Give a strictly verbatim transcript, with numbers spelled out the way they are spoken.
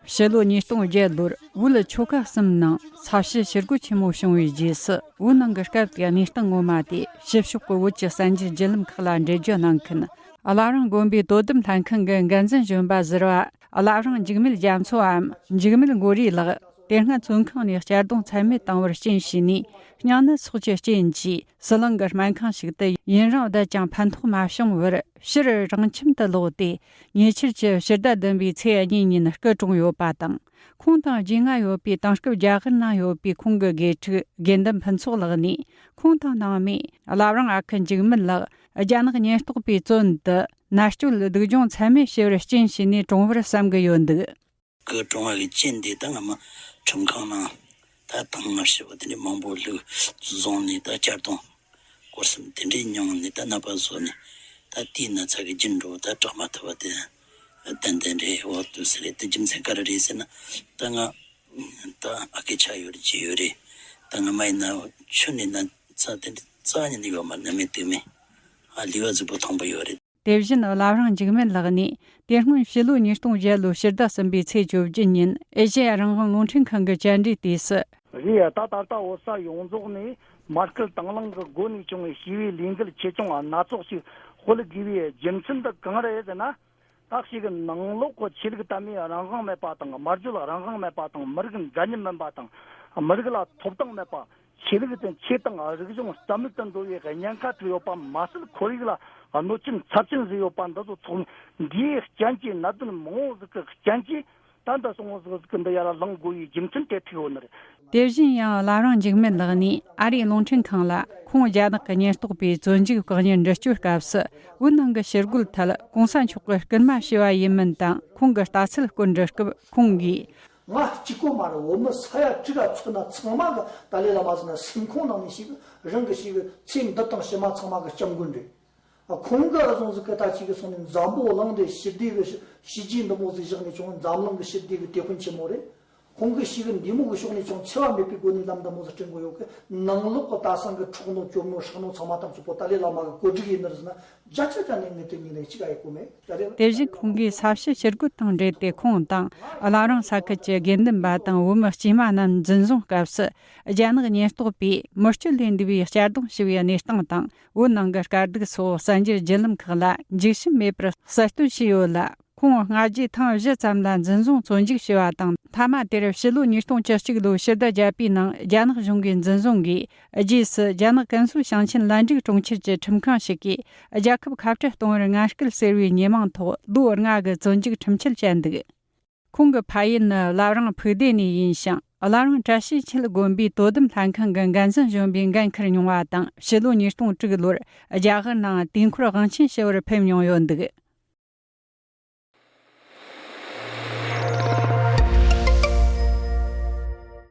ཕྱི་ལོ་ཉིས་སྟོང་བརྒྱད་ལོར་བོད་ཆོལ་ཁ་གསུམ་ནང་ས་བྱི་ཞི་རྒོལ་ཆེན་མོ་བྱུང་བའི་རྗེས་སུ། བོད་ནང་གི་སྐབས་དེའི་གནས་སྟངས་ངོ་མ་དེ་ཕྱི་ཕྱོགས་ཀྱི་བོད་ཀྱི་གསར་འགྱུར་བརྒྱུད་ལམ་ཁག་ལ་འགྲེལ་བརྗོད་གནང་མཁན། བླ་བྲང་དགོན་པའི་དོ་དམ་ལྷན་ཁང་གི་འགན་འཛིན་གཞོན་པ་ཟུར་པ་བླ་བྲང་འཇིགས་མེད་རྒྱ་མཚོའམ་འཇིགས་མེད་མགོ་རིས་ལགས། དེ་སྔ་བཙོན་ཁང་ནས་གཅར་རྡུང་ཚད་མེད་བཏང་བར་རྐྱེན་བྱས་ནས། སྙིང་ནད་སོགས་ཀྱི་རྐྱེན་གྱིས་ཟི་ལིང་གི་སྨན་ཁང་ཞིག་ཏུ་ཡུན་རིང་བསྡད་ཀྱང་ཕན་ཐོགས་མ་བྱུང་བར། ཕྱིར་རང་ཁྱིམ་དུ་ལོག་སྟེ། ཉེ་ཆར་གྱི་ཕྱི་ཟླ་བདུན་པའི་ཚེས་གཉིས་ཉིན་སྐུ་གྲོངས་ཡོད་པ་དང་། ཁོང་དང་རྒྱུས་མངའ་ཡོད་པའི་དེང་སྐབས་རྒྱ་གར་ནང་ཡོད་པའི་ཁོང་གི་དགེ་ཕྲུག་དགེ་འདུན་ཕུན་ཚོགས་ལགས་ནས། ཁོང་དང་སྣང་མེད་བླ་བྲང་ཨ་ཁུ་འཇིགས་མེད་ལགས་རྒྱ་ནག་ཉེན་རྟོག་པས་བཙོན་དུ་མནར་གཅོད་སྡུག་སྦྱོང་ཚད་མེད་བྱས་པར་རྐྱེན་བྱས་ནས་གྲོངས་པར་བསམ་གྱི་ཡོད་འདུག། སྐུ་གྲོངས་པ་གི་རྐྱེན་དེ་ད་སྔ་མ་ཁྲིམས་ཁང་ནང་ད་དང་ང་ཞེ་པོ་དེ་འདྲའི་མང་པོ་ལུག་བཟུང་ནས་ད་གཅར་རྡུང་སྐོར་གསུམ་དེ་འདྲའི་མྱོང་ནས་ད་ནད་པ་བཟོ་ནས། ད་དེའི་ན་ཚ་གི་རྒྱུན་འགྲོ་ད་དྲག་མ་ཐུབ་པ་དེ་ཏན་ཏན་རེད། འོ་དུ་ཟེར་རེད། དེ་རྒྱུ་མཚན་ག་རེ་རེད་ཟེར་ན། ད་ང་ད་ཨ་ཁུ་ཆགས་ཡོད་རེད། ཅི་ཡོད་རེད། ད་ང་མ་ཡིན་ན་ཆུ་ནས་ན་ཚ་དེ་འདྲ་རྩ་བ་ཉིད་ནས་ཡོད་མ་རེད། ནད་མེད་དུས་མེད། ཨ་ལུས་པ་གཟུགས་པོ་ཐང་པོ་ཡོད་རེད། དེ་བཞིན་བླ་བྲང་འཇིགས་མེད་ལགས་ནས། དེ་སྔོན་ཕྱི་ལོ་ཉིས་སྟོང་བརྒྱད་ལོའི་ཕྱི་ཟླ་གསུམ་པའི་ཚེས་བཅོ་བརྒྱད་ཉིན་ཨེ་ཤེ་ཡ་རང་དབང་རླུང་འཕྲིན་ཁང་གི་བཅར་འདྲིའི་དུས་སུ། རེད། ད་ད་ལྟ་བོད་ས་ཡོངས་རྫོགས་ནས་མ་སྐུལ་དང་བླངས་ཀྱི་སྒོ་ནས་བྱུང་བའི་ཞི་བའི་ལས་འགུལ་ཆེ་ཆུང་སྣ་ཚོགས་ཤིག་སྤེལ་དགོས་པའི་རྒྱུ་མཚན་དེ་གང་རེད་ཟེར་ན། ད་ཞིག་གི་ནང་ལོགས་ཀྱི་ཆོས་ལུགས་དད་མོས་རང་དབང་མེད་པ་དང་། སྨྲ་བརྗོད་རང་དབང་མེད་པ་དང་། མི་རིགས་འདྲ་མཉམ་མིན་པ་དང་། མི་རིགས་ལ་ཐོབ་ཐང་མེད་པ། ཆོས་ལུགས་དང་ཆོས་དང་རིག་གཞུང་རྩ་མེད་དུ་འགྲོ་བའི་ཉེན་ཁ་ཐུག་ཡོད་པ་མ་ཟད། ཁོར་ཡུག་ལ་གནོད་སྐྱོན་ཚབས་ཆེན་བཟོས་ཡོད་པ་འདི་ཚོ་ཚོགས་ནས། འདིའི་རྐྱེན་གྱིས། གནད་དོན་མང་བོ་ཟིག་གི་རྐྱེན་གྱིས་ད་ལྟ་སོང་བ་ཟིག་གི་འདི་ཡར་ལངས་དགོས་པའི་རྒྱུ་མཚན་དེ་ཐུག་ཡོད་ནི་རེད། དེ་བཞིན་ཡང་བླ་བྲང་འཇིགས་མེད་ལགས་ནས་ཨ་རིའི་རླུང་འཕྲིན་ཁང་ལ། ཁོང་རྒྱ་ནག་གི་ཉེན་རྟོག་པས་བཙོན་འཇུག་བཀག་ཉར་འདྲི་གཅོད་སྐབས་སུ། བོད་ནང་གི་ཕྱི་རྒོལ་ཐད་གོང་ས་མཆོག་གིས་སྐུལ་མ་བྱས་པ་ཡིན་མིན་དང་། ཁོང་གི་ལྟ་ཚུལ་སྐོར་འདྲི་སྐབས། ཁོང་གིས། ང་གཅིག་པོ་མ་རེད། བོད་མི་ས་ཡ་དྲུག་ག་མཚོན་ན་ཚང་མ་གི་ཏཱ་ལའི་བླ་མ་ཟེར་ན་སེམས་ཁོང་ནང་ནས་ཞིག་རང་གི་ཞིག་ཚེ་འདི་དང་ཕྱི་མ་ཚང་མ་གི་སྐྱབས་མགོན་རེད། ཁོང་གི་བཟུང་ཟིག་གི་ད་ཅིག་གི་སོང་ནས་འཛམ་བུ་གླིང་འདི་ཞི་བདེ་གི་ཞི་བཞིན་འདི་མོ་ཟིག་བཞག་ནས་བྱུང་། འཛམ་གླིང་གི་ཞི་བདེ་གི་དེད་དཔོན་ཆེན་མོ་རེད། ཁོང་གི་ཞིག་གི་འདི་མོ་གི་ཕྱོགས་ནས་བྱུང་འཚེ་བ་མེད་པའི་སྒོ་ནས་ལམ་འདི་མོ་ཟིག་སྐྲུན་དགོས་ཡོད་གི། ནང་ལོགས་གི་ད་སང་གི་འཕྲོག་ནོ་བཅོམ་ནོ་ཧྲག་ནོ་ཚང་མ་ཐམས་ཅད་པོ་ཏཱ་ལའི་བླ་མ་གི་བཀོད་སྒྲིག་ཡིན་ནི་རེད་ཟེར་ན། བརྒྱ་ཆ་བརྒྱ་ནས་ངས་དེ་ངས་ནས་གཅིག་ཨ་ཡེ་གོ་མེད་ད་རེད། དེ་བཞིན་ཁོང་གིས་ས་བྱི་ཞི་རྒོལ་དང་འབྲེལ་ཏེ། ཁོང་དང་བླ་བྲང་ས་ཁུལ་གྱི་དགེ་འདུན་པ་དང་བོད་མི་དཀྱུས་མ་རྣམས་འཛིན་བཟུང་སྐབས་སུ། རྒྱ་ནག་ཉེན་རྟོག་པས་མི་སྤྱོད་ལས་འདས་པའི་གཅར་རྡུང་བྱས་པའི་གནས་སྟངས་དང་། བོད་ནང་གི་དཀའ་སྡུག་སོགས་གསར་འགྱུར་བརྒྱུད་ལམ་ཁག་ལ་འཇིགས་ཞུམ་མེད་པར་གསལ་སྟོན་བྱས་ཡོད་ལ། ཁོང་སྔ་རྗེས་ཐེངས་བཞི་ཙམ་ལ་འཛིན་བཟུང་བཙོན་འཇུག་བྱས་པ་དང་། མཐའ་མ་དེར་ཕྱི་ལོ་ཉིས་སྟོང་བཅུ་གཅིག་ལོའི་ཕྱི་ཟླ་བརྒྱད་པའི་ནང་རྒྱ་ནག་གཞུང་གིས་འཛིན་བཟུང་གིས། རྗེས་སུ་རྒྱ་ནག་ཀན་སུའུ་ཞིང་ཆེན་ལན་ཀྲུའུ་གྲོང་ཁྱེར་གྱི་ཁྲིམས་ཁང་ཞིག་གིས་རྒྱལ་ཁབ་ཁ་བྲལ་གཏོང་བར་ངན་སྐུལ་ཟེར་བའི་ཉེས་མིང་ཐོག་ལོ་ལྔ་གི་བཙོན་འཇུག་ཁྲིམས་ཆད་བཅད་འདུག། ཁོང་གི་ཕ་ཡུལ་ནི་བླ་བྲང་ཕུག་སྡེ་ནས་ཡིན་ཞིང་། བླ་བྲང་བཀྲ་ཤིས་འཁྱིལ་དགོན་པའི་དོ་དམ་ལྷན་ཁང་གི་འགན་འཛིན་གཞོན་པའི་འགན་འཁུར་མྱོང་བ་དང་། ཕྱི་ལོ་ཉིས་སྟོང་དྲུག་ལོར་རྒྱ་གར་ནང་དུས་འཁོར་དབང་ཆེན་ཞུ་བར་ཕེབས་མྱོང་ཡོད་འདུག།